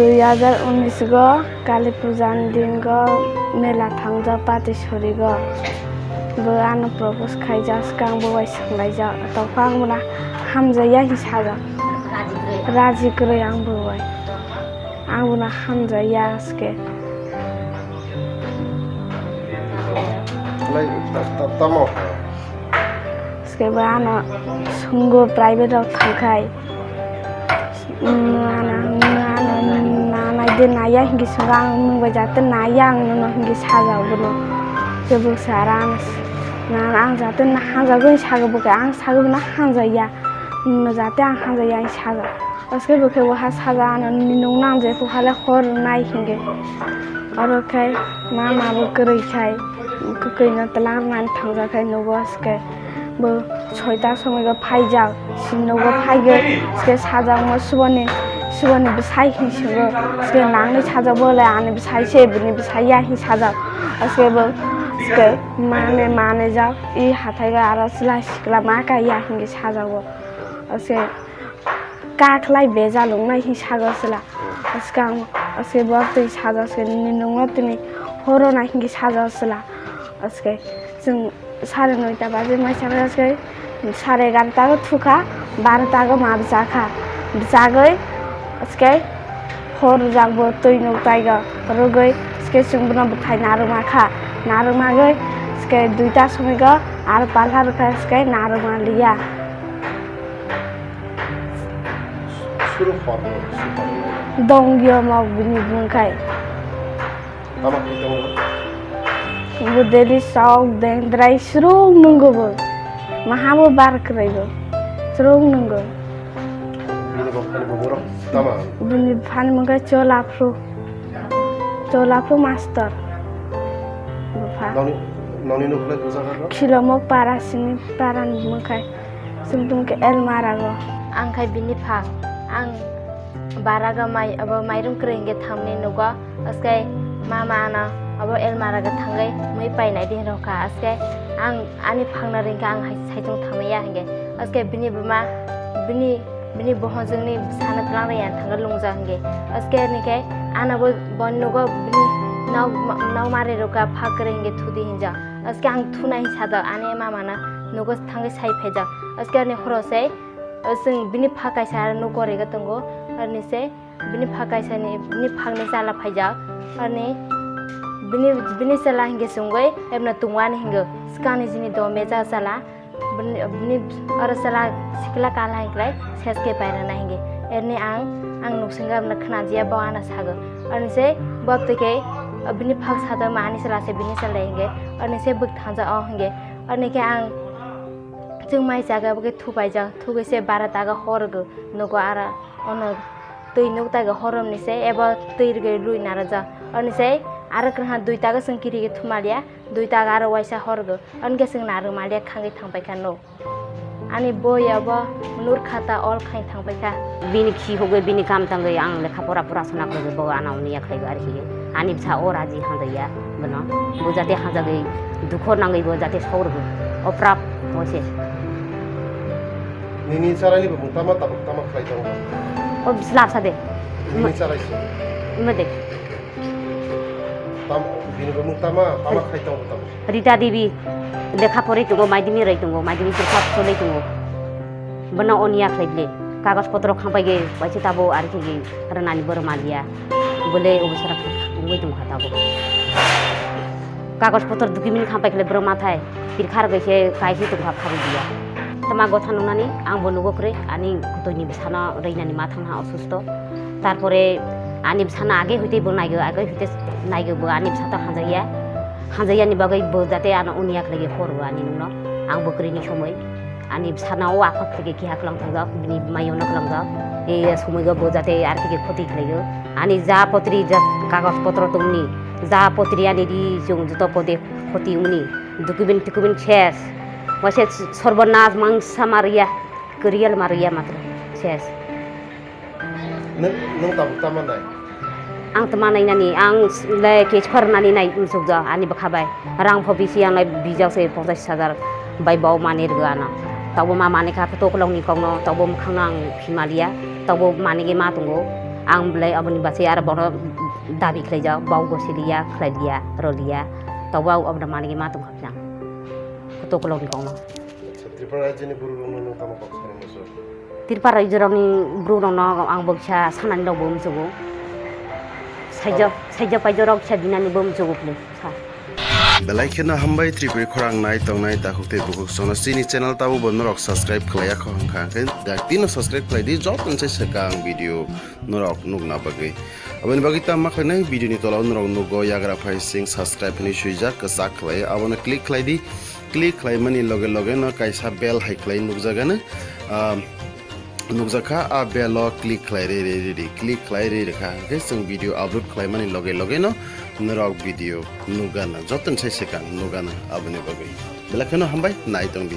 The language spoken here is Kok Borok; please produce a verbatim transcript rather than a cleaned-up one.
Dui hazar unis go Kali Puja ni din go mela thangjak Patisori go. Bo ano propose khaijak, swkang bo bai swnglaijak. Tongkha ang bono hamjaya hin sajak. Raji kwrwi ang bo bai. Ang bono hamjaya aske. Lai ta-, ta-, tamo. Aske bo ano sungo private rok thangkhai. Ano, ano, ano, nanai de naya hingi sungo ang nung bai jate naya ang nono hingi sajak bono. Kebuk sara ang s-, na, ang jate na hamjagwi sago bo khe ang sago bono hamjaya. Nono jate ang hamjaya ang sajak. Aske bo khe bo ha sajak ano ni nung nang je kuhale hor nai hingi. Oro khe mama bo kwrwi khai kwkwi no tlang nani thangjak khai nugo aske. Bo soita somoi go phaijak, sini nogo phaigwi, se sajakma suboni, suboni bwsai hinwi swngo, se nangni sajak bo le ani bwsai se, bini bwsai ya hinwi sajak, se bo se mane, mane jak, i hathai o aro chwla sikla ma kaiya hinwi sajago, se kakhlai bejal wngnai hinwi sago chwla, se ang, se bo twi sajak, se nini nungno tini horo nai hinwi sajago chwla, se chwng. Sare noita baje mai saka se sare egarota go thukha, barota go ma bwchakha. Bwchagwi aske hor rwjak bo twi nuk taigo rwgwi aske chwng bono bwthai narwkma kha. Narwkmagwi aske duita somoi go aro palha rwkha aske narwkma liya. Suru hor no, suru hor no. Dongyo ma bini bumung khai. Tama khe tongo? Bo daily sok, dendrai, srung nungo bo. Maha bo bar kwrwi bo. Srung nungo. Bini bapani bo borok tama? Bini bapani mungkha Cholaphru. Cholaphru master. Bupha. Noni, noni nukle buja kha? Khilomok para sini para ni mungkha. Sumtum ke el marago. Ang khai bini pha. Ang Baraga mai, abo mairum kwrwi hwnkhe thamni nugo, askai mama ano abo elmara ga thangwi mui painai di hinwi rwkha, askai ang ani phangna ringkha ang hai saichung thamwi ya hwnkhe, askai bini buma, bini, bini bohonjwngni bwsano twlang rwya thangwi lungjak hwnkhe, askai hwnkhe ano bo boni nugo bini nok, nok mari rwkha phak kwrwi hwnkhe thudi hinjak, askai ang thunai hinwi sajak ani mamano nugo thangwi sai phaijak, askai ani khorosai. O chwng bini pha kaisa aro nuk gorega tongo, aroni se bini pha kaisa ni, bini phak ni chala phaijak, aroni bini, bini chala hwnkhe chwngwi ebno tongwani hwnkhe swkangni jini do meja chala, bini, bini oro chala sikla kala hwnkhe ses khe pairana hwnkhe, eroni ang, ang nuk singwi aboni khwnajia bo ano sago, aroni se bo twi khe bini phak sajak ma ani chala se bini chala hwnkhe, aroni se bwk thangjak o hwnkhe, aroni khe ang. Chwng mai chaga bo khe thupaijak, thugwi se bara taga horgo nugo aro ono twi nuk taigo horomni se ebo twi rwgwi lui narwkjak. Oni se aro kwrwngha dui taga chwng kiri khe thumalia, dui taga aro waisa horgo. Oni khe chwng narwkmalia khangwi thangpaikha nuk. Ani boi abo nur khata ol khai thangpaikha. Bini khi hugwi bini kam tangwi ang lekha pora pura sona khwlaiwi bo ana uni ya khlaiwi ari khe ani bwsa o raji hamjaiya bono. Bo jate hamjagwi dukho nangwi bo jate saurwgwi. O prap o se. Nini charaini bo mung tama tabuk tama khlai tongo. O bwsla bwsa de. Nini charai se. Mede. Tam, bini bo mung tama, tama khai tongo tamo. Rita Devi, lekha porwi tongo, maidimi rwi tongo, maidimi chwrwkha cholwi tongo. Bono oniya khlai bile, kagoj potro khampai ge, waisa tabo ari khe ge rwnani bo rwma liya. Bole obosora wngwi tongkha tabo. Kagoj potro document khampai khle borok mathai pirkha rwgwi khe kaiswi tongkha pharwi diya. Tama gotha nungnani ang bo nugo kwrwi, ani kutuini bwsano rwinani ma thangha osusto. Tarpore ani bwsano age hoite bo naigo, age hoite naigo bo ani bwsa to hamjakya. Hamjakya ni bagwi bo jate ano unya khlaiwi hor bo ani nungno. Ang bo kwrwini somoi ani bwsano o aphak khlaiwi keha kwlang thajak, bini maiyungno kwlangjak. E somoi go bo jate ar khe khoti khlaigo. Ani ja potri ja kagoj potro tongni, ja potri ani ri chwng joto pode khoti wngni. Document tocument ses. Waisa sorbonas mangsa mariya, kwrwiyal mariya matro ses. Nwng, nwng tabuk tama nai? Ang tama nainani, ang le case phar nani nai muchukjak ani bwkha bai. Rang pho bisi ang nai bijak se ponchash hajar bai bo mani rwgwi ano. Tabo ma mani kha to kolong ni kokno, tabo mwkhang no ang phima liya, tabo mani ge ma tongo. Ang belai aboni bachai aro bono dabi khlaijak, bau gosiliya, khlailia, rolia, tobo abono manwi ma tongkha philang. Kutuk kolokni kokno. Acha, Tripura rajyoni borok rokno nwng tamo kok sanai muchung? Tripura rajyoni borok rokno ang bo kisa sanani rok bo muchungo. Saijo, saijo paijo rok kisa dinani bo muchungo phili sa. Belai kheno hambai Tripuri khorang nai tongnai takhuk tei bukhuk sono chini channel tabo bo norok subscribe khlaiya kho hwnkha hwnkhe dak tino subscribe khlai di joto se swkang video norok nukna bagwi. Aboni bagwi tamo khlainai video ni tola o norok nugo yagra phai sing subscribe hinwi swijak kwchak khlai abono click khlai di. Click khlaimani loge loge no kaisa bell hai khlai nukjagano, ah, nukjakha, a bell o click khlai re re re re, click khlai re re kha hwnkhe chwng video upload khlaimani loge loge no norok video nukgana, joto ni sai swkang nukgana aboni bagwi. Belai kheno hambai nai tongdi.